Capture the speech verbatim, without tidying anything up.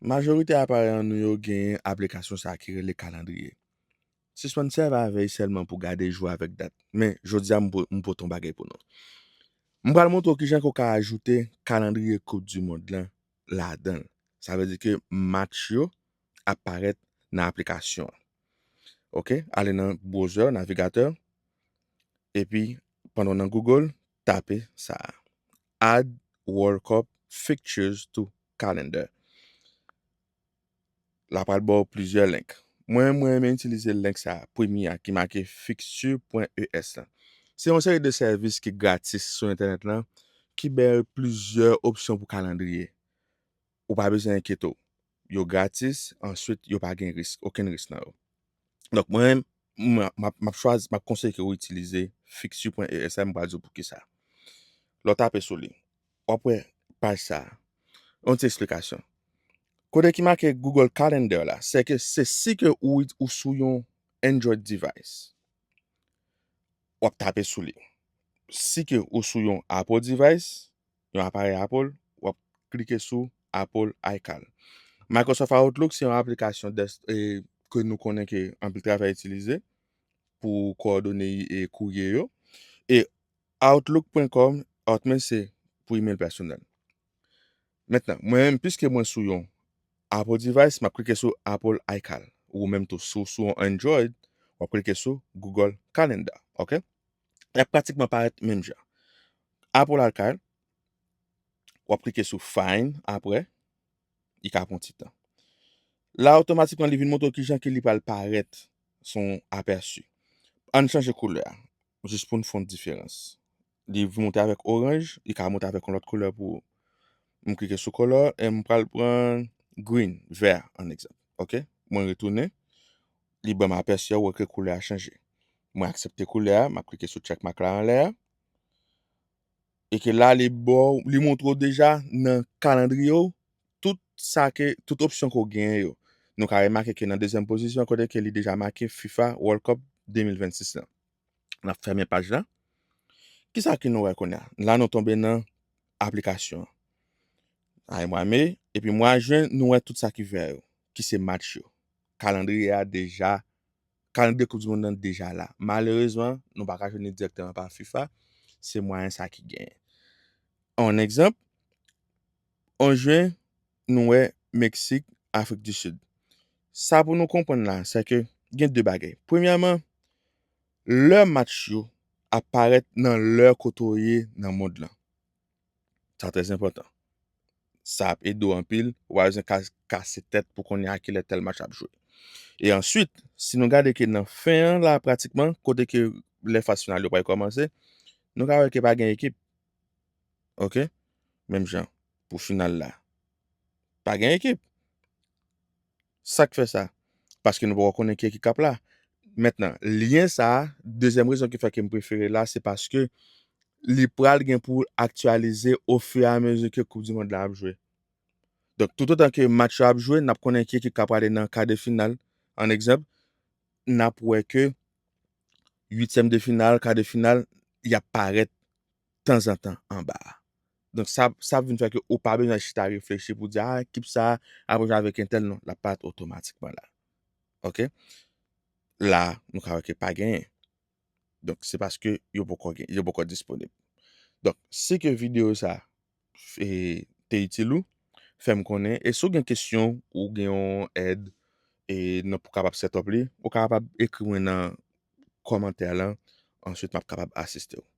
Majorite aparèy an nou yo genyen aplikasyon sa a ki rele kalandriye. Sispann sèvi avè l sèlman pou gade jou avèk dat. Men, jodi a, m pou, m pote yon bagay pou nou. M pral montre w kijan ke w ka ajoute kalandriye Koup di Mond lan ladan l. Sa vle di ke match yo ap parèt nan aplikasyon an. Oke? Ale nan browser, navigatè, epi pandan w nan Google, tape sa a. Add World Cup fixtures to calendar. L ap pral ba w plizyè link. Mwen, mwen renmen itilize link sa a, premye a, ki make fixture pwen E S lan. Se yon seri de sèvis ki gratis sou entènèt lan, ki bay plizyè opsyon pou kalandriye. Ou pa bezwen enkyete w. Yo gratis, answit, yo pa gen risk, okenn risk nan yo. Donk, mwen, m, m ap, m ap chwazi, m ap konseye ke w itilize fixture pwen E S M, m pral di w poukisa. Lè w tape sou li, w ap wè paj sa a. Yon ti eksplikasyon. Kote ki make Google Calendar la, se ke se si ke ou, ou sou yon Android device, w ap tape sou li. Si ke ou sou yon Apple device, yon aparèy Apple, w ap klike sou Apple iCal. Microsoft Outlook se yon aplikasyon des-, e, ke nou konnen ke anpil travay itilize pou kowòdone e kourye yo. E outlook pwen kòm, Hotmail se pou email pèsonèl. Mentnan, mwen menm, piske mwen sou yon Apple device, m ap klike sou Apple iCal. Ou menm tou, si w sou yon Android, w ap klike sou Google Calendar. Oke? L ap pratikman parèt menm jan. Apple iCal, w ap klike sou Find apre, li ka pran ti tan. La, otomatikman, li vin montre w kijan ke li pral parèt, se yon apèsi. Ann chanje koulè a, jis pou n fè yon diferans. Li monte avèk oranj, li ka monte avèk yon lòt koulè pou m klike sou color, e m pral pran green, vè, an egzanp. Oke? Mwen retounen, li ban m apèsi a, ou wè ke koulè a chanje. Mwen aksepte koulè a, m ap klike sou check mark la anlè a. E ke la, li ba w, li montre w deja nan kalandriye w, tout sa ke, tout opsyon ke w genyen yo. Nou ka remake ke nan dezyèm pozisyon, kote ke li deja make FIFA World Cup de mil vennsis lan. N ap fèmen paj la. Kisa ke nou wè kounye a? La, nou tonbe nan aplikasyon an. Ay, mwa me, epi mwa jen, nou wè tout sa ki vè yo, ki se match yo. Kalandriye a deja, kalandriye Koup di Mond nan deja la. Malerezman, nou pa ka jwenn li dirèkteman pa FIFA. Se mwayen sa ki genyen. An egzanp, an jen, nou wè Meksik, Afrik di Sid. Sa pou nou konprann la, se ke gen de bagay. Premyèman, lè match yo ap parèt nan lè kote w ye nan mond lan. Sa trè enpòtan. Sa ap ede w anpil, ou pa bezwen ka-, kase tèt pou konnen a kilè tèl match ap jwe. E answit, si nou gade ke nan fen an la, pratikman, kote ke lè faz final yo pral kòmanse, nou ka wè ke pa gen ekip. Oke? Menm jan, pou final la. Pa gen ekip. Sa k fè sa? Paske nou poko konnen ki ekip k ap la. Mentnan, lyen sa a, dezyèm rezon ki fè ke m prefere la, se paske li pral gen pou aktyalize au fur et à mesure ke Koup di Mond la ap jwe. Donk, toutotan ke match yo ap jwe, n ap konnen ki ekip k ap prale nan ka de final. An egzanp, n ap wè ke uityèm de final, ka de final, y ap parèt tanzantan anba a. Donk, sa, sa ap vin fè ke ou pa bezwen chita reflechi pou di, "Ah, ekip sa a ap jwe avèk entèl." Non, l ap parèt otomatikman la. Oke? La, nou ka wè ke pa genyen. Donk, se paske yo poko gen, yo poko disponib. Donk, si ke videyo sa, e, te itil ou, fè m konnen. E si w gen kesyon, ou gen yon èd, e, nan, pou kapab set up li, ou kapab ekri mwen nan kòmantè lan. Answit, m ap kapab asiste w.